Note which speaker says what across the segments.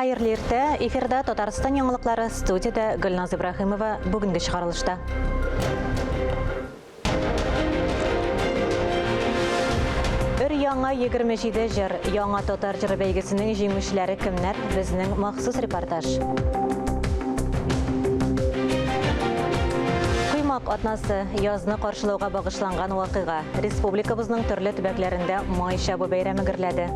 Speaker 1: Хәерле иртә! Эфирда Татарстан яңалыклары, студиядә Гөлназ Ибраһимова. Бүгенге чыгарылышта. Өр яңа 27 җыр, яңа татар җыры бәйгесенең җиңүчеләре кемнәр? Безнең махсус репортаж. Коймак атнасы, язны каршылауга багышланган вакыйга. Республикабызның төрле төбәкләрендә май чабу бәйрәме гөрләде.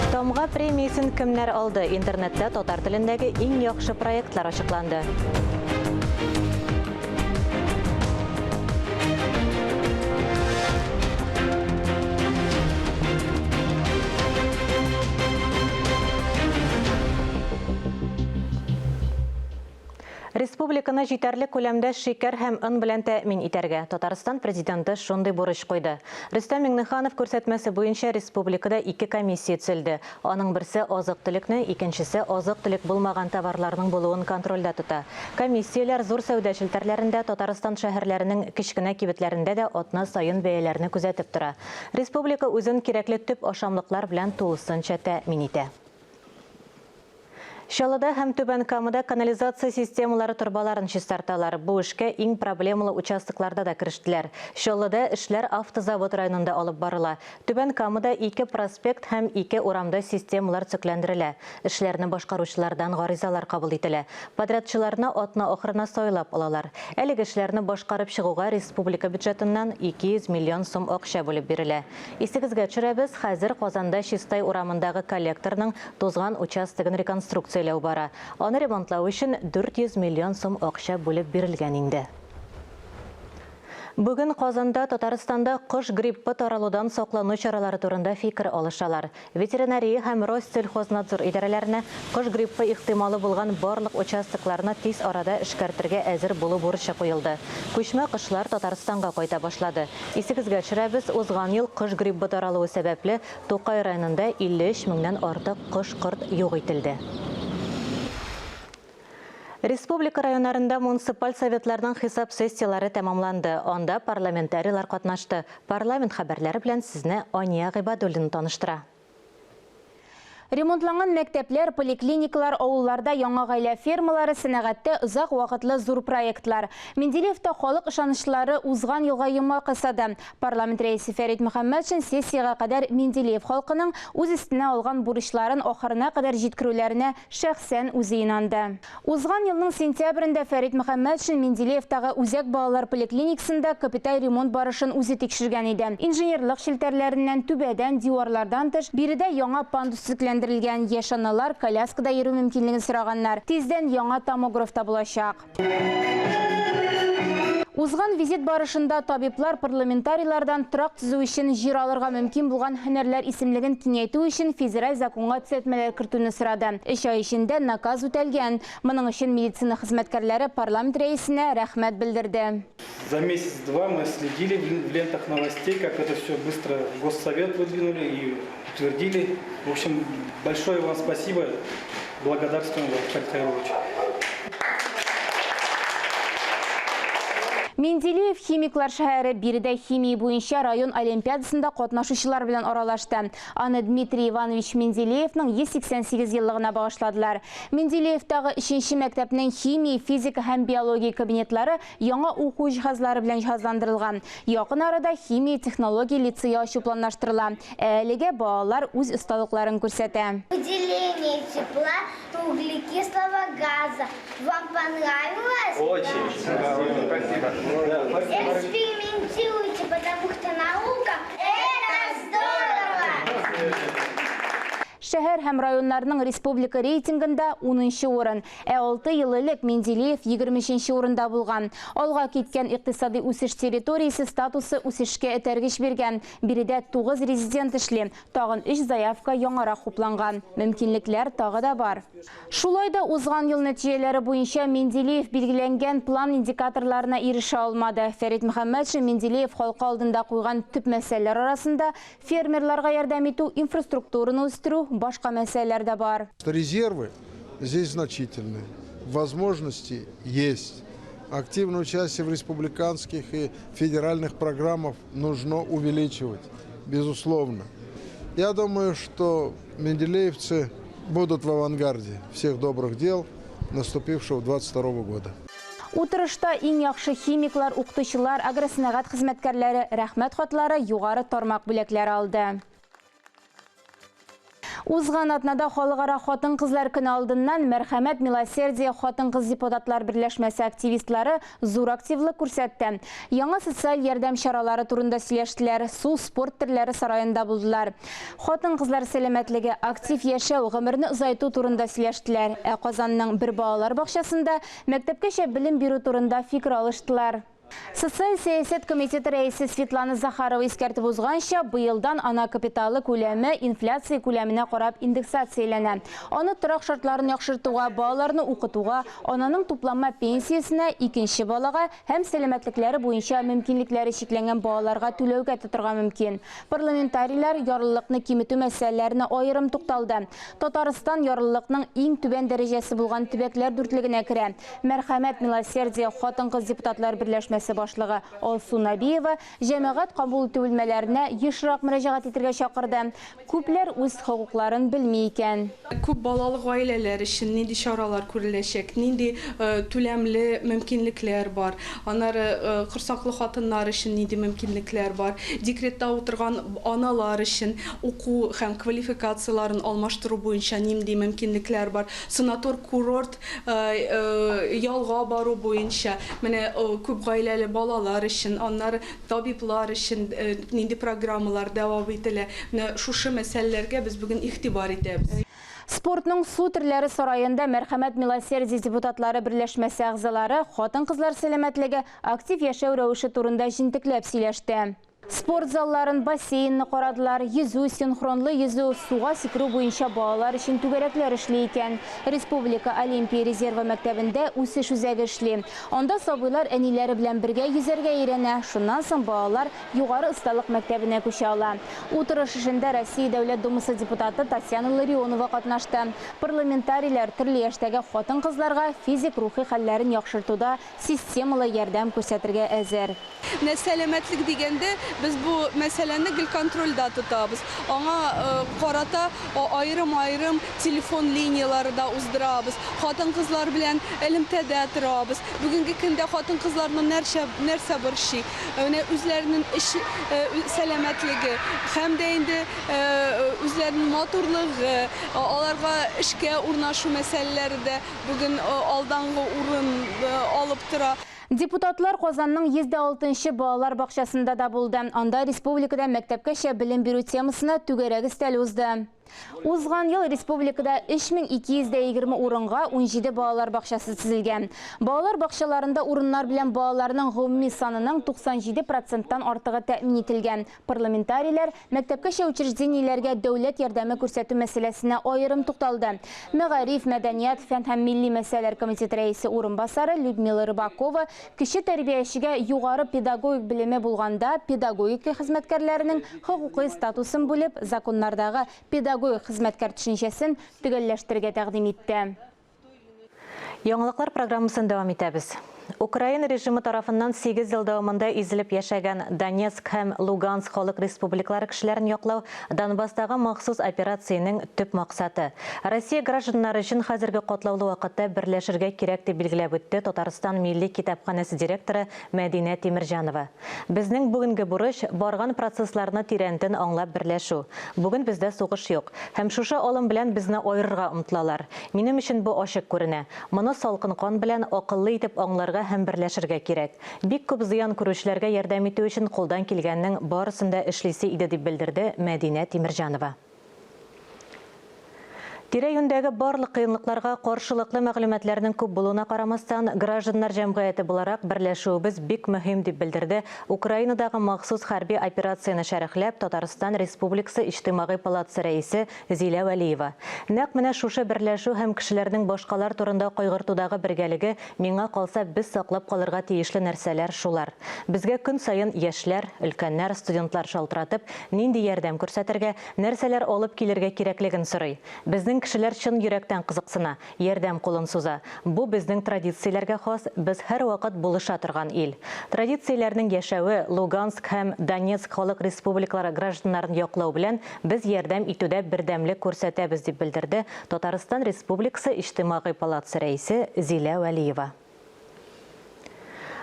Speaker 1: Тамга премиясен кемнәр алды? Интернетта татар телендәге иң яхшы проектлар ачыкланды. Республиканы җитәрлек күләмдә шикәр һәм он белән тәэмин итәргә Татарстан Президенты шундый бурыч куйды. Рөстәм Миңнеханов күрсәтмәсе буенча республикада ике комиссия төзелде. Аның берсе азык-төлекне, икенчесе азык-төлек булмаган товарларның булуын контрольдә тота. Комиссияләр зур сәүдә челтәрләрендә, Татарстан шәһәрләренең кечкенә кибетләрендә дә атна саен бәяләрне күзәтеп тора. Республика үзен кирәкле төп ашамлыклар белән тулысынча тәэмин итә. Чаллыда һәм Түбән Камада канализация системалары торбаларын чистарталар. Бу эшкә иң проблемалы участокларда да керештеләр. Чаллыда эшләр Автозавод районында алып барыла. Түбән Камада ике проспект һәм ике урамда системалар төзекләндерелә. Эшләрне башкаручылардан гаризалар кабул ителә. Подрядчыларны атна ахырына сайлап алалар. Әлеге эшләрне башкарып чыгуга республика бюджетыннан 200 миллион сум акча бүлеп бирелә. Исегезгә төшерәбез, хәзер Казанда Чистай урамындагы коллекторның тузган участогын реконструкцияләү бара. Аны ремонтлау өчен 400 миллион сум акча бүлеп бирелгән инде. Бүген Казанда Татарстанда кош гриппы таралудан саклану чаралары турында фикер алышалар. Ветеринария һәм Россельхознадзор идарәләренә кош гриппы ихтималы булган барлык участокларны тиз арада эшкәртергә әзер булу бурычы куелды. Күчмә кошлар Татарстанга кайта башлады. Исегезгә төшерәбез, узган ел кош гриппы таралуы сәбәпле, Тукай районында 53 меңнән артык кош-корт юк ителде. Республика районнарында муниципаль советларның хисап сессияләре тәмамланды. Анда парламентарийлар катнашты. Парламент хәбәрләре белән сезне Ания Гыйбадуллина таныштыра.
Speaker 2: Ремонтланган мәктәпләр, поликлиникалар, авылларда яңа гаилә фермалары, сәнәгатьтә озак вакытлы зур проектлар. Менделеевта халык ышанычлары узган елга йомгак ясады. Парламент рәисе Фәрит Мөхәммәтшин сессиягә кадәр Менделеев халкының үз өстенә алган бурычларын ахырына кадәр җиткерүләренә шәхсән үзе инанды. Узган елның сентябрендә Фәрит Мөхәммәтшин Менделеевтагы үзәк балалар поликлиникасында капиталь ремонт барышын үзе тикшергән иде. Инженерлык челтәрләреннән, түбәдән, диварлардан тыш, биредә яңа пандус төзекләндерелгән, яшь аналар коляскада йөрү мөмкинлеген сораганнар. Тиздән яңа томограф та булачак. Узган визит барышында табиблар парламентарийлардан торак төзү өчен җир алырга мөмкин булган һөнәрләр исемлеген киңәйтү өчен федераль законга төзәтмәләр кертүне сорады. Өч ай эчендә наказ үтәлгән. Моның өчен медицина хезмәткәрләре парламент рәисенә рәхмәт белдерде.
Speaker 3: За месяц-два мы следили в лентах новостей, как это все быстро в Госсовет выдвинули и утвердили. В общем, большое вам спасибо. Благодарствуем вас, Фарид Хайруллович.
Speaker 2: Менделеев химиклар шәһәре биредә химия буенча район олимпиадасында катнашучылар белән аралашты. Аны Дмитрий Иванович Менделеевның 188 еллыгына багышладылар. Менделеевтагы өченче мәктәпнең химия, физика һәм биология кабинетлары яңа уку җиһазлары белән җиһазландырылган. Якын арада химия-технология лицее ачу планлаштырыла. Ә әлегә балалар үз осталыкларын күрсәтә.
Speaker 4: Выделение тепла углекислого газа. Вам понравилось?
Speaker 3: Очень. Спасибо.
Speaker 4: Экспериментируйте, потому что наука – это здорово!
Speaker 2: Шәһәр һәм районнарның республика рейтингында унынчы урын. Ә алты ел элек Менделеев 23 урында булган. Алга киткән икътисадый үсеш территориясе статусы үсешкә этәргеч биргән. Биредә тугыз резидент эшли. Тагын өч заявка яңарак хупланган. Мөмкинлекләр тагы да бар. Шулай да узган ел нәтиҗәләре буенча Менделеев билгеләнгән план индикаторларына ирешә алмады. Фәрит Мөхәммәтшин Менделеев халкы алдында куйган төп мәсьәләләр арасында фермерларга ярдәм итү, инфраструктураны үстерү, башка мәсьәләләр дә бар.
Speaker 5: Резервы здесь значительные, возможности есть. Активное участие в республиканских и федеральных программах нужно увеличивать, безусловно. Я думаю, что менделеевцы будут в авангарде всех добрых дел наступившего 22 года.
Speaker 2: Утырышта иң яхшы химиклар, укытучылар, агросәнәгать хезмәткәрләре рәхмәт хатлары, югары тармак бүләкләре алды. Узган атнада Халыкара хатын-кызлар көне алдыннан Мәрхәмәт Милосердие хатын-кыз депутатлар берләшмәсе активистлары зур активлык күрсәтте. Яңа социаль ярдәм чаралары турында сөйләштеләр, су спорт төрләре сараенда булдылар. Хатын-кызлар сәламәтлеге, актив яшәү, гомерне озайту турында сөйләштеләр. Ә Казанның бер балалар бакчасында мәктәпкәчә белем бирү турында фикер алыштылар. Социаль сәясәт комитеты рәисе Светлана Захарова искәртеп узганча, быелдан ана капиталы күләме инфляция күләменә карап индексацияләнә. Аны торак шартларын яхшыртуга, балаларны укытуга, ананың тупланма пенсиясенә, икенче балага һәм сәламәтлекләре буенча мөмкинлекләре чикләнгән балаларга түләүгә тотырга мөмкин. Парламентарийлар ярлылыкны киметү мәсьәләләренә аерым тукталды. Татарстан ярлылыкның иң түбән дәрәҗәсе булган төбәкләр дүртлегенә керә. Мәрхәмәт Милосердие хатын-кыз депутатлар берләшмәсе башлыгы Алсу Набиева җәмәгать кабул итү бүлмәләренә ешрак мөрәҗәгать итәргә чакырды. Күпләр үз хокукларын белми икән.
Speaker 6: Күп балалы гаиләләр өчен нинди чаралар күреләчәк, нинди түләмле мөмкинлекләр бар, аннары корсаклы хатыннар өчен нинди мөмкинлекләр бар, декретта утырган аналар өчен уку һәм квалификацияләрен алмаштыру буенча нинди мөмкинлекләр бар, санатор-курорт ялга бару буенча, менә күп гаиләле балалар өчен, аннары табиблар өчен нинди программалар дәвам ителә. Менә шушы мәсьәләләргә без бүген игътибар итәбез.
Speaker 2: Спортның су төрләре сараенда Мәрхәмәт Милосердие депутатлары берләшмәсе әгъзалары хатын-кызлар сәламәтлеге, актив яшәү рәвеше турында җентекләп сөйләште. Спорт залларын, бассейнны карадылар, йөзү, синхронлы йөзү, суга сикерү буенча балалар өчен түгәрәкләр эшли икән. Республика Олимпия резервы мәктәбендә үсеш үзәге эшли. Анда сабыйлар әниләре белән бергә йөзәргә өйрәнә. Шуннан соң балалар югары осталык мәктәбенә күчә ала. Утырыш эшендә Россия Дәүләт Думасы депутаты Татьяна Ларионова катнашты. Парламентарийлар төрле яшьтәге хатын-кызларга физик, рухи хәлләрен яхшыртуда системалы ярдәм күрсәтергә әзер.
Speaker 6: Менә сәламәтлек дигәндә, без бу мәсьәләне гел контрольдә тотабыз. Аңа карата аерым-аерым телефон линияләре дә уздырабыз. Хатын-кызлар белән элемтәдә торабыз. Бүгенге көндә хатын-кызларны нәрсә, нәрсә борчый? Менә үзләренең эш сәламәтлеге һәм дә инде үзләренең матурлыгы, аларга эшкә урнашу мәсьәләләре дә бүген алдангы урын алып тора.
Speaker 2: Депутатлар Казанның 106 нчы балалар бакчасында да булды. Анда республикада мәктәпкәчә белем бирү темасына түгәрәк өстәл узды. Узган ел республикада 3220 урынга 17 балалар бакчасы төзелгән. Балалар бакчаларында урыннар белән балаларның гомуми санының 97 проценттан артыгы тәэмин ителгән. Парламентарийлар мәктәпкәчә учреждениеләргә дәүләт ярдәме күрсәтү мәсьәләсенә аерым тукталды. Мәгариф, мәдәният, фән һәм милли мәсьәләләр комитеты рәисе урынбасары Людмила Рыбакова кече тәрбиячегә югары педагогик белеме булганда педагогика хезмәткәрләренең хокукый статусын бүлеп, законнардагы педагогик хезмәткәр төшенчәсен төгәлләштерергә тәкъдим итте.
Speaker 1: Яңалыклар программасын дәвам итәбез. Украина режимы тарафыннан 8 ел дәвамында изелеп яшәгән Донецк һәм Луганск халык республикалары кешеләрен яклау Донбасстагы махсус операциянең төп максаты. Россия гражданнары өчен хәзерге катлаулы вакытта берләшергә кирәк дип билгеләп үтте Татарстан Милли китапханәсе директоры Мәдинә Тимерҗанова. Безнең бүгенге бурыч барган процессларны тирәнтен аңлап берләшү. Бүген бездә сугыш юк. Һәм шушы алым белән безне аерырга омтылалар. Минем өчен бу ачык күренә. Моны салкын кан белән акыллы итеп аңларга һәм берләшергә кирәк. Бик күп зыян күрүчеләргә ярдәм итү өчен кулдан килгәннең барысын да эшлисе иде, дип белдерде Мәдинә Тимерҗанова. Тирә-юньдәге барлык кыенлыкларга каршылыклы мәгълүматларның күп булуына карамастан, гражданнар җәмгыяте буларак берләшүебез бик мөһим, дип белдерде Украинадагы махсус хәрби операцияне шәрехләп Татарстан Республикасы Иҗтимагый палатасы рәисе Зилә Вәлиева. Нәкъ менә шушы берләшү һәм кешеләрнең башкалар турында кайгыртудагы бергәлеге, миңа калса, без саклап калырга тиешле нәрсәләр шулар. Безгә көн саен яшьләр, өлкәннәр, студентлар шалтыратып, нинди ярдәм күрсәтергә, нәрсәләр алып килергә кирәклеген сорый. Безнең Безнең кешеләр чын йөрәктән кызыксына, ярдәм кулын суза. Бу безнең традицияләргә хас, без һәрвакыт булыша торган ил. Традицияләрнең яшәве, Луганск һәм Донецк халык республикалары гражданнарын яклау белән без ярдәм итүдә бердәмлек күрсәтәбез, дип белдерде Татарстан Республикасы Иҗтимагый палатасы рәисе Зилә Вәлиева.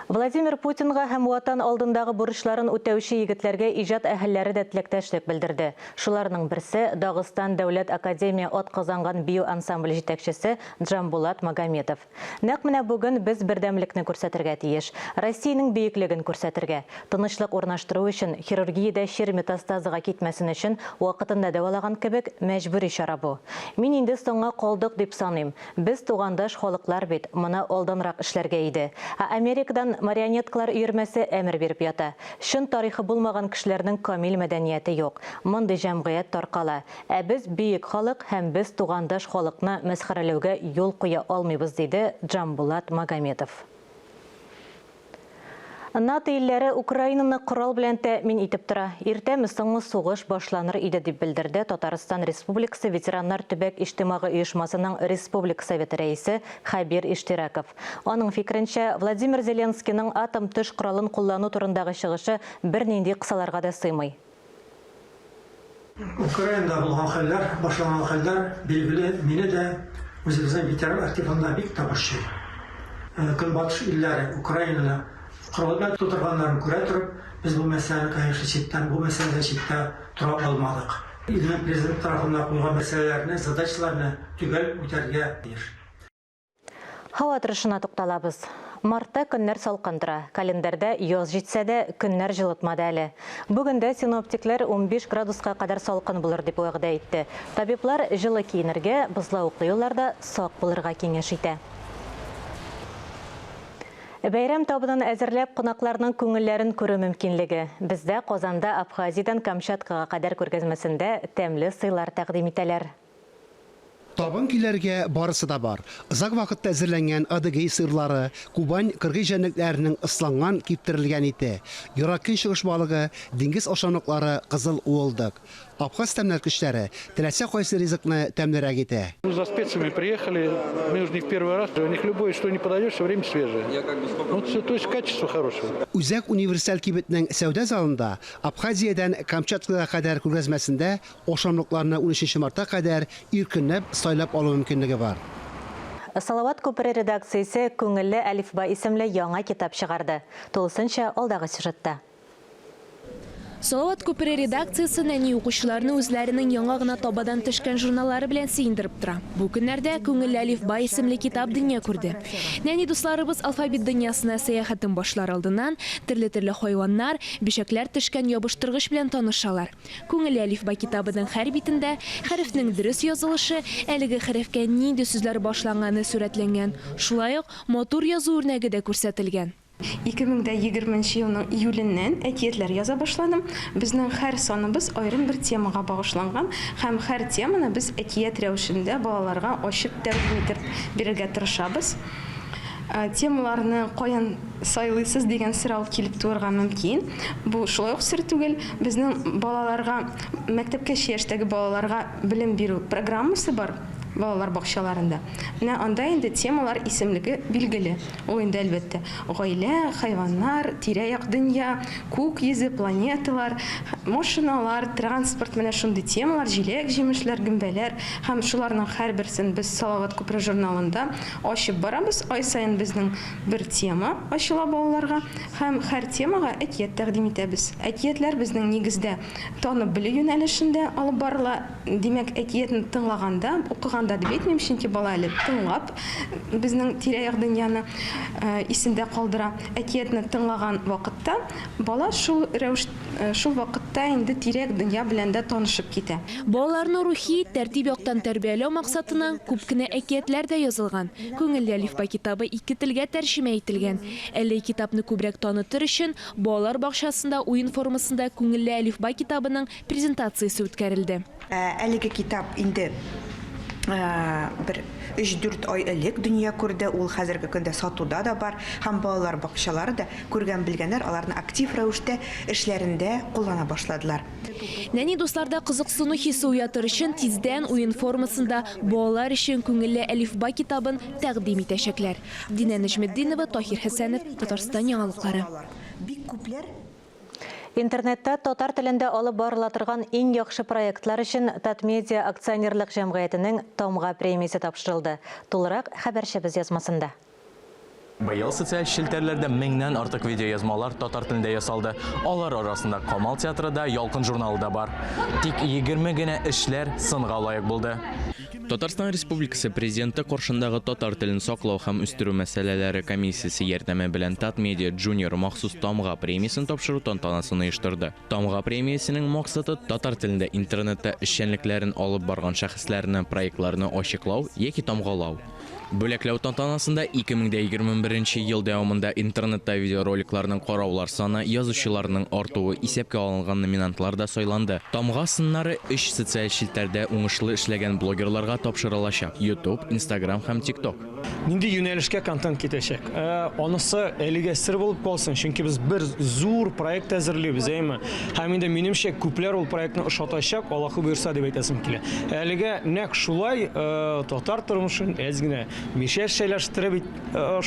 Speaker 1: Владимир Путинга һәм Ватан алдындагы бурычларын үтәүче егетләргә иҗат әһелләре дә теләктәшлек белдерде. Шуларның берсе, Дагыстан дәүләт академия атказанган бию ансамбле җитәкчесе Джамбулат Магометов. Нәкъ менә бүген без бердәмлекне күрсәтергә тиеш. Россиянең бөеклеген күрсәтергә. Тынычлык урнаштыру өчен, хирургиядә чир метастазага китмәсен өчен вакытында дәвалаган кебек, мәҗбүри чара бу. Мин инде соңга калдык дип саныйм. Без тугандаш халыклар бит, моны алданрак эшләргә иде. Ә Америкадан марионеткалар өермәсе әмер биреп ята. Чын тарихы булмаган кешеләрнең камил мәдәнияте юк. Мондый җәмгыять таркала. Ә без бөек халык һәм без тугандаш халыкны мәсхәрәләүгә юл куя алмыйбыз, диде Джамбулат Магометов. НАТО илләре Украинаны корал белән тәэмин итеп тора. Иртәме-соңмы сугыш башланыр иде, дип белдерде Татарстан Республикасы ветераннар төбәк иҗтимагый оешмасының республика Советы рәисе Хәбир Иштирәков. Аның фикеренчә, Владимир Зеленскийның атом-төш коралын куллану турындагы чыгышы бернинди кысаларга да сыймый.
Speaker 7: Украинада булган хәлләр, башланган хәлләр, билгеле, мине дә, үзебезнең ветеран активын да бик тә борчый. Көнбатыш илләре Украинаны корал белән тутырганнарын күрә торып, без бу мәсьәләне, конечно, читтән, бу мәсьәләдән читтә тора алмадык. Илнең президенты тарафыннан куелган мәсьәләләрне, задачаларны төгәл үтәргә тиеш.
Speaker 1: Һава торышына тукталабыз. Мартта көннәр салкын тора. Календарьда яз җитсә дә, көннәр җылытмады әле. Бүген дә синоптиклар 15 градуска кадәр салкын булыр дип вәгъдә итте. Табиблар җылы киенергә, бозлавыклы юлларда сак булырга киңәш итә. Бәйрәм табынын әзерләп, кунакларның күңелләрен күрү мөмкинлеге. Бездә Казанда Абхазиядән Камчаткага кадәр күргәзмәсендә тәмле сыйлар тәкъдим итәләр.
Speaker 8: Табын көйләргә барысы да бар. Озак вакытта әзерләнгән адыгей сырлары, Кубань кыргый җәнлекләренең ысланган, киптерелгән ите, Ерак Көнчыгыш балыгы, диңгез ашамлыклары, кызыл уылдык. Абхаз тәмләткечләре теләсә кайсы ризыкны тәмлерәк итә.
Speaker 9: Мы за специями приехали, мы уже не в первый раз. У них любое, что ни подаешь, все время свежее. Вот все, то есть качество хорошее.
Speaker 8: Үзәк универсаль кибетнең сәүдә залында Абхазиядән Камчаткага кадәр күргәзмәсендә Ашамлыкларны унөченче мартка кадәр иркенләп сайлап алу мөмкинлеге бар.
Speaker 1: Салават күпере редакциясе Күңелле әлифба исемле яңа китап чыгарды. Тулысынча алдагы сюжетта.
Speaker 10: Салават күпере редакциясе нәни укучыларны үзләренең яңа гына табадан төшкән журналлары белән сөендереп тора. Бу көннәрдә Күңелле әлифба исемле китап дөнья күрде. Нәни дусларыбыз алфавит дөньясына сәяхәтен башлар алдыннан төрле-төрле хайваннар, бөҗәкләр төшкән ябыштыргыч белән танышалар. Күңелле әлифба китабының һәр битендә хәрефнең дөрес язылышы, әлеге хәрефкә нинди сүзләр башланганы сурәтләнгән, шулай ук матур язу үрнәге дә күрсәтелгән.
Speaker 11: 2020 нче елның июленнән әкиятләр яза башладым. Безнең һәр саныбыз аерым бер темага багышланган һәм һәр теманы без әкият рәвешендә балаларга ачып тәкъдим итеп бирергә тырышабыз. Темаларны каян сайлыйсыз дигән сорау килеп туырга мөмкин. Бу шулай ук сер түгел. Безнең балаларга, мәктәпкәчә яшьтәге балаларга белем бирү программасы бар балалар бакчаларында. Менә анда инде темалар исемлеге билгеле. Ул инде, әлбәттә, гаилә, хайваннар, тирә-як дөнья, күк йөзе, планеталар, машиналар, транспорт, менә шундый темалар, җиләк-җимешләр, гөмбәләр һәм шуларның һәрберсен без Салават күпере журналында ачып барабыз. Ай саен безнең бер тема ачыла балаларга һәм һәр темага әкият тәкъдим итәбез. Әкиятләр безнең нигездә танып белү юнәлешендә алып барыла. Димәк, әкиятне тыңлаганда, укыганда дип әйтмим, чөнки бала әле тыңлап безнең тирә-як дөньяны исендә калдыра. Әкиятне тыңлаган вакытта бала шул рәвеш шул вакытта инде тирә-як дөнья белән дә танышып китә.
Speaker 10: Балаларны рухи, тәртип яктан тәрбияләү максатыннан күп кенә әкиятләр дә язылган. Күңелле әлифба китабы ике телгә тәрҗемә ителгән. Әлеге китапны күбрәк танытыр өчен, балалар бакчасында уен формасында Күңелле әлифба китабының презентациясе үткәрелде.
Speaker 12: Әлеге китап инде. Бер өч-дүрт ай элек дөнья күрде, ул хәзерге көндә сатуда да бар һәм балалар бакчалары да күргән-белгәннәр аларны актив рәвештә эшләрендә куллана башладылар.
Speaker 10: Нәни дусларда кызыксыну хисе уятыр өчен тиздән уен формасында балалар өчен Күңелле әлифба китабын тәкъдим итәчәкләр. Динә Нәҗметдинова, Таһир Хәсәнов, Татарстан яңалыклары.
Speaker 12: Бик күпләр.
Speaker 1: Интернетта татар телендә алып барыла торган иң яхшы проектлар өчен Татмедиа акционерлык җәмгыятенең Тамга премиясе тапшырылды. Тулырак хәбәрчебез язмасында.
Speaker 13: Быел социаль челтәрләрдә меңнән артык видеоязмалар татар телендә ясалды. Алар арасында Камал театры да, Ялкын журналы да бар. Тик 20 генә эшләр сынга лаек булды. Татарстан Республикасы Президенты каршындагы татар телен саклау һәм үстерү мәсьәләләре комиссиясе ярдәме белән Татмедиа Junior махсус Тамга премиясен тапшыру тантанасын оештырды. Тамга премиясенең максаты, татар телендә интернетта эшчәнлекләрен алып барган шәхесләрнең проектларны ачыклау яки тамгалау. Бүләкләү тантанасында 2021 нче ел дәвамында интернетта видеороликларның караулар саны, язучыларның артуы исәпкә алынган номинантлар да сайланды. Тамга сыннары өч социаль челтәрдә уңышлы эшләгән блогерларга тапшырылачак, YouTube, Instagram һәм TikTok.
Speaker 14: Нинди юнәлешкә контент китәчәк? Анысы әлегә сер булып калсын, чөнки без бер зур проект әзерлибез, әйеме? Һәм инде минемчә, күпләр ул проектны ошатачак, Аллаһы боерса дип әйтәсем килә. Әлегә нәкъ шулай татар тормышын әз генә мишәрчәләштереп,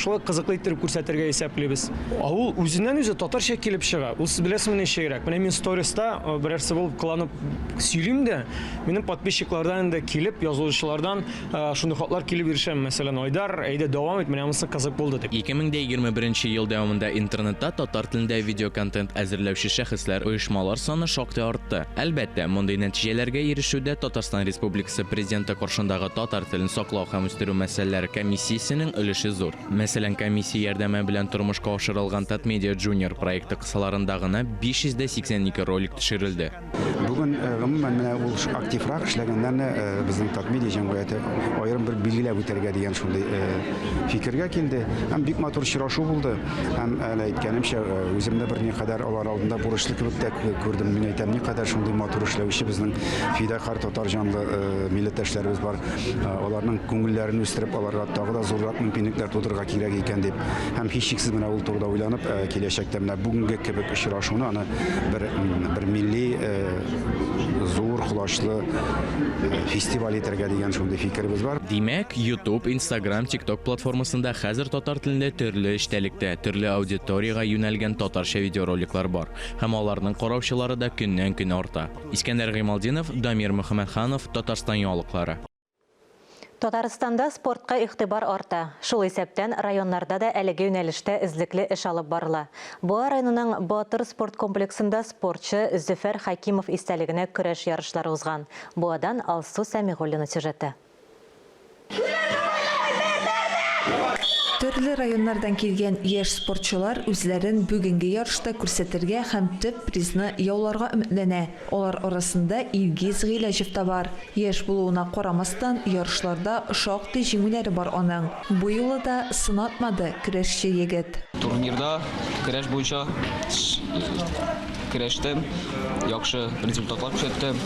Speaker 14: шулай кызыклы иттереп күрсәтергә исәплибез. Ә ул үзеннән-үзе татарча килеп чыга. Ул сез беләсезме ничегрәк? Менә мин сториста берәрсе булып кыланып сөйлим дә, минем подписчиклардан инде килеп, язылучылардан Шундый хатлар килеп ирешә, мәсәлән, Айдар, әйдә дәвам ит, менә монысы кызык булды дип.
Speaker 13: 2021 нче ел дәвамында интернетта татар телендә видеоконтент әзерләүче шәхесләр, оешмалар саны шактый артты. Әлбәттә, мондый нәтиҗәләргә ирешүдә Татарстан Республикасы Президенты каршындагы татар телен саклау һәм үстерү мәсьәләләре комиссиясенең өлеше зур. Мәсәлән, комиссия ярдәме белән тормышка ашырылган Татмедиа Junior проекты кысаларында гына 582 ролик төшерелде.
Speaker 15: Бүген, гомумән, менә ул активрак эшләгәннәрне безнең Татмедиа җәмгыяте аерым бер билгеләп үтәргә дигән шундый фикергә килде. Һәм бик матур очрашу булды. Һәм әле әйткәнемчә, үземне берникадәр алар алдында бурычлы кебек тә күрдем. Мин әйтәм, никадәр шундый матур эшләүче безнең фидакарь татар җанлы милләттәшләребез бар. Аларның күңелләрен үстереп, аларга тагы да зуррак мөмкинлекләр тудырырга кирәк икән дип. Һәм һичшиксез менә ул турыда уйланып, киләчәктә менә бүгенге кебек очрашуны аны бер, бер милли зур колачлы фестиваль итәргә дигән шундый фикеребез бар.
Speaker 13: Димәк, YouTube, Instagram, TikTok платформасында хәзер татар телендә төрле эчтәлектә, төрле аудиториягә юнәлгән татарча видеороликлар бар. Һәм аларның караучылары да көннән-көн арта. Искәндәр Гыймалтдинов, Дамир Мөхәммәтханов, Татарстан яңалыклары.
Speaker 1: Татарстанда спортка игътибар арта. Шул исәптән, районнарда да әлеге юнәлештә эзлекле эш алып барыла. Буа районының Батыр спорт комплексында спортчы Зөфәр Хәкимов истәлегенә көрәш ярышлары узган. Буадан Алсу Сәмигуллина сюжеты.
Speaker 16: Төрле районнардан килгән яшь спортчылар үзләрен бүгенге ярышта күрсәтергә һәм төп призны яуларга өметләнә. Алар арасында Илгиз Гыйләҗев та бар. Яшь булуына карамастан, ярышларда шактый җиңүләре бар аның. Бу юлы да сынатмады көрәшче егет.
Speaker 17: Турнирда көрәш буенча көрәштем, яхшы результатлар күрсәттем.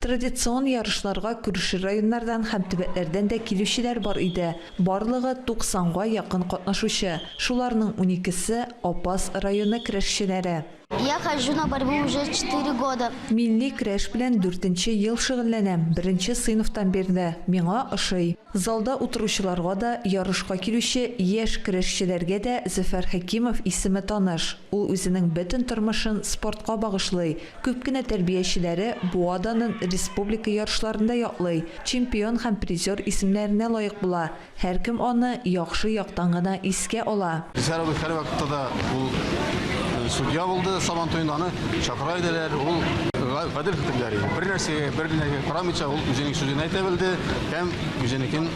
Speaker 16: Традицион ярышларга күрше районнардан һәм төбәкләрдән дә килүчеләр бар иде. Барлыгы 90 га якын катнашучы, шуларның уникесе, Апас районы көрәшчеләре.
Speaker 4: Я хожу на борьбу уже четыре года.
Speaker 16: Милли көрәш белән дүртенче ел шөгыльләнәм, беренче сыйныфтан бирле. Миңа ошый. Залда утыручыларга да, ярышка килүче яшь көрәшчеләргә дә Зөфәр Хәкимов исеме таныш. Ул үзенең бөтен тормышын спортка багышлый. Күп кенә тәрбиячеләре Буа данын республика ярышларында яклый, чемпион һәм призер исемнәренә лаек була. Һәркем аны яхшы яктан гына искә ала.
Speaker 18: Зөфәр абый һәрвакытта да ул судья булды, Сабан туенда аны чакыра иделәр. Ул гадел хөкемдар иде. Бер нәрсәгә, бер нәрсәгә карамыйча, ул үзенең сүзен әйтә белде һәм үзенекен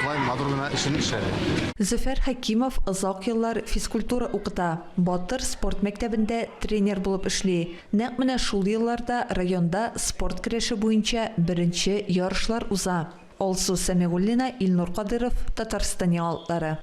Speaker 18: шулай матур гына эшен эшләде.
Speaker 16: Зөфәр Хәкимов озак еллар физкультура укыта, Батыр спорт мәктәбендә тренер булып эшли. Нәкъ менә шул елларда районда спорт көрәше буенча беренче ярышлар уза. Алсу Сәмигуллина, Илнур Кадыйров, Татарстан яңалыклары.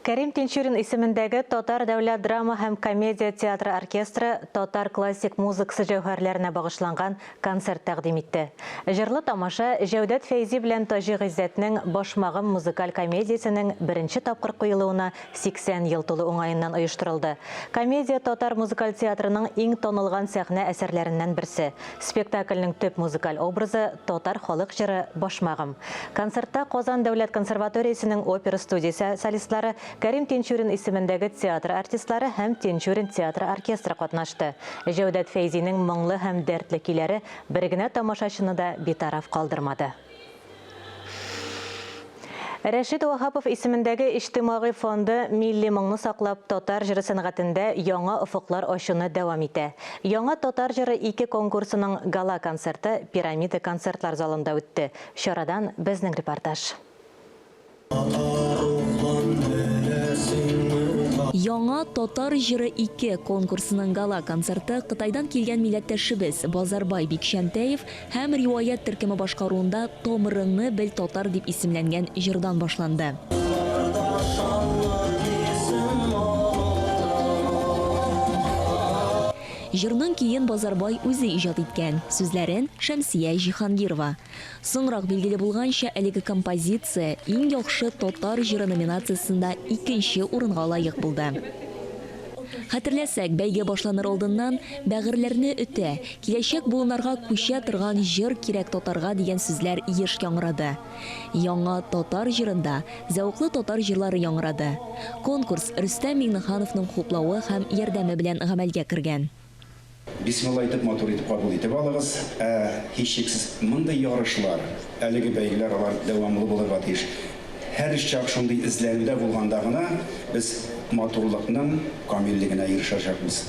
Speaker 1: Кәрим Тинчурин исемендәге Татар дәүләт драма һәм комедия театры оркестры татар классик музыкасы җәүһәрләренә багышланган концерт тәкъдим итте. Җырлы тамаша Җәүдәт Фәйзи белән Таҗи Гыйззәтнең Башмагым музыкаль комедиясенең беренче тапкыр куелуына 80 ел тулу уңаеннан оештырылды. Комедия татар музыкаль театрының иң танылган сәхнә әсәрләреннән берсе. Спектакльнең төп музыкаль образы, татар халык җыры Башмагым. Концертта Казан дәүләт консерваториясенең опера студиясе солистлары, Кәрим Тинчурин исемендәге театр артистлары һәм Тинчурин театры оркестры катнашты. Җәүдәт Фәйзинең моңлы һәм дәртле көйләре бер генә тамашачыны да битараф калдырмады. Рәшит Ваһапов исемендәге иҗтимагый фонды милли моңны саклап, татар җыры сәнгатендә яңа офыклар ачуны дәвам итә. Яңа татар җыры 2 конкурсының гала-концерты Пирамида концертлар залында үтте. Чарадан безнең репортаж.
Speaker 19: Яңа татар җыры 2 конкурсының гала-концерты Кытайдан килгән милләттәшебез Базарбай Бикчәнтәев Һәм Риваять төркеме башкаруында Томырыңны бел татар дип исемләнгән җырдан башланды. Җырның көен Базарбай үзе иҗат иткән, сүзләрен, Шәмсия Җиһангирова. Соңрак билгеле булганча, әлеге композиция Иң яхшы татар җыры номинациясендә икенче урынга лаек булды. Хәтерләсәк, бәйге башланыр алдыннан, Бәгырьләрне өтә, киләчәк буыннарга күчә торган җыр кирәк татарга дигән сүзләр еш яңгырады. Яңа татар җырында зәвыклы татар җырлары яңгырады. Конкурс Рөстәм Миңнехановның хуплавы һәм ярдәме белән гамәлгә кергән.
Speaker 15: Бисмилла әйтеп, матур итеп кабул итеп алыгыз. Ә, һичшиксез, мондый ярышлар, әлеге бәйгеләр алар дәвамлы булырга тиеш. Һәрчак шундый эзләнүдә булганда гына без матурлыкның камиллегенә ирешәчәкбез.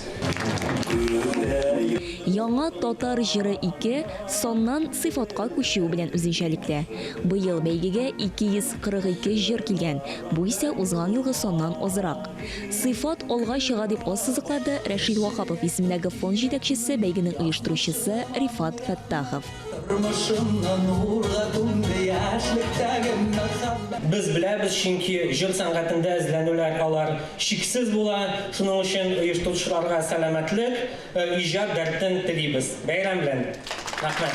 Speaker 19: Яңа татар җыры 2 саннан сыйфатка күчүе белән үзенчәлекле. Быел бәйгегә 242 җыр килгән, бу исә узган елгы саннан азрак. Сыйфат алга чыга, дип ассызыклады Рәшит Ваһапов исемендәге фонд җитәкчесе, бәйгенең оештыручысы Рифат Фәттахов.
Speaker 20: Тормышымны нурга күмде яшьлектәге мәхәббәт.
Speaker 21: Без беләбез, чөнки җыр сәнгатендә эзләнүләр алар чиксез була. Шуның өчен оештыручыларга сәламәтлек, иҗат дәртен телибез. Бәйрәм белән! Рәхмәт!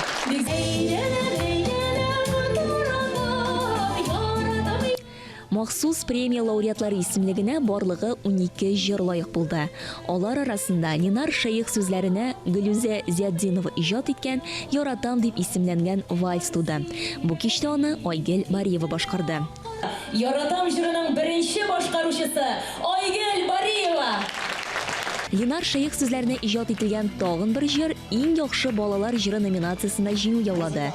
Speaker 19: Махсус премия лауреатлары исемлегенә барлыгы 12 җыр лаек булды. Алар арасында Линар Шәех сүзләренә Гөлүзә Зиатдинова иҗат иткән Яратам дип исемләнгән вальс туды. Бу кичтә аны Айгел Бариева башкарды.
Speaker 22: Яратам җырының беренче башкаручысы, Айгел Бариева!
Speaker 19: Линар Шәех сүзләренә иҗат ителгән тагын бер җыр Иң яхшы балалар җыры номинациясендә җиңү яулады.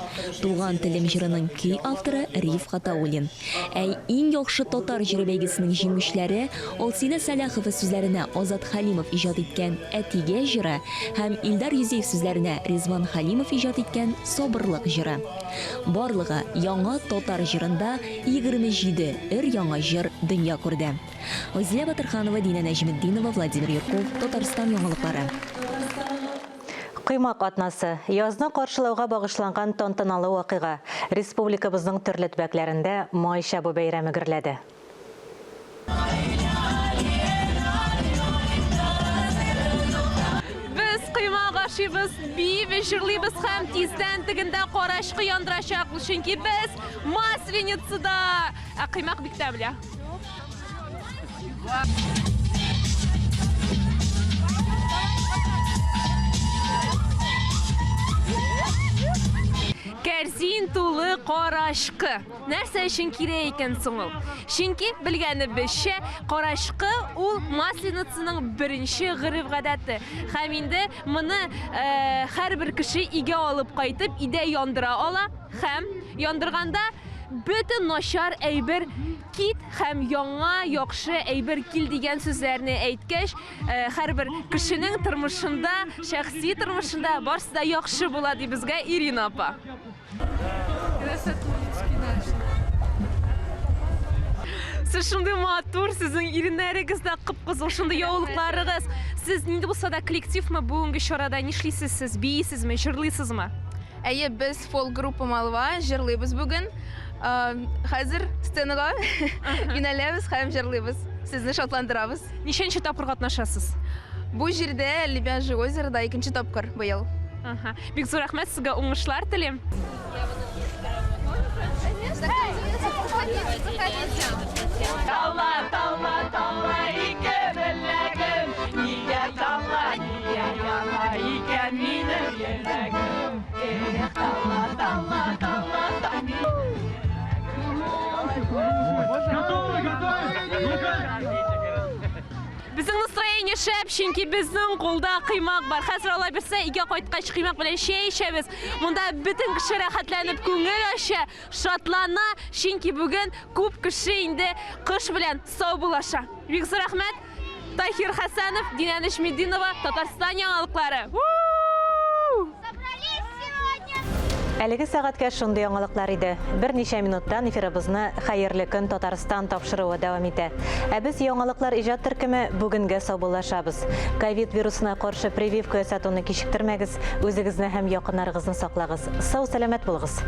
Speaker 19: Туган телем җырының көй авторы Риф Гатауллин. Ә Иң яхшы татар җыры бәйгесенең җиңүчеләре, Алсинә Сәлахова сүзләренә Азат Хәлимов иҗат иткән Әтигә җыры һәм Илдар Юзеев сүзләренә Ризван Хәлимов иҗат иткән Сабырлык җыры. Барлыгы Яңа татар җырында 27 өр-яңа җыр дөнья күрде. Айзилә Батырханова, Динә Нәҗметдинова, Владимир Юрков, Татарстан яңалыклары.
Speaker 1: Коймак атнасы, язны каршылауга багышланган тантаналы вакыйга. Республикабызның төрле төбәкләрендә Май чабу бәйрәме гөрләде.
Speaker 10: Без коймак ашыйбыз, биибез, җырлыйбыз һәм тиздән тегендә карачкы яндырачакбыз, чөнки без Масленицада! Ә коймак бик тәмле. Кәрзин тулы карачкы. Нәрсә өчен кирәк икән соң ул? Чөнки, белгәнебезчә, карачкы ул Масленицаның беренче гореф-гадәте. Һәм инде моны э, һәрбер кеше өйгә алып кайтып, өйдә яндыра ала. Һәм яндырганда бөтен начар әйбер кит һәм яңа яхшы әйбер кил дигән сүзләрне әйткәч, э, һәрбер кешенең тормышында, шәхси тормышында барысы да яхшы була, ди безгә Ирина апа. Сез шундый матур, сезнең иреннәрегез дә кып-кызыл, шундый яулыкларыгыз. Сез нинди булса да коллективмы бүгенге чарада нишлисез сез? Биисезме, җырлыйсызмы?
Speaker 11: Әйе, без фолк-группа Малва җырлыйбыз бүген. Хәзер сценага юнәләбез һәм җырлыйбыз.
Speaker 3: Сезне шатландырабыз.
Speaker 10: Ничәнче тапкыр катнашасыз?
Speaker 3: Бу җирдә Лебяжье озерода икенче тапкыр быел.
Speaker 10: Ага. Бик зур рәхмәт сезгә, уңышлар телим.
Speaker 20: Талла, талла, талла, ике беләгем, Нигә талла, нигә яна икән минем йөрәгем? Эх, талла, талла, талла,
Speaker 10: Безнең настроение шәп, чөнки безнең кулда коймак бар. Хәзер алай бирсә, өйгә кайткач коймак белән чәй эчәбез. Монда бөтен кеше рәхәтләнеп күңел ача, шатлана, чөнки бүген күп кеше инде кыш белән саубуллаша. Бик зур рәхмәт. Таһир Хәсәнов, Динә Нәҗметдинова, Татарстан яңалыклары.
Speaker 1: Әлеге сәгатькә шундый яңалыклар иде. Берничә минуттан эфирыбызны Хәерле көн Татарстан тапшыруы дәвам итә. Ә без яңалыклар иҗат төркеме бүгенгә саубуллашабыз. Ковид вирусына каршы прививка ясатуны кичектермәгез, үзегезне һәм якыннарыгызны саклагыз. Сау-сәламәт булыгыз!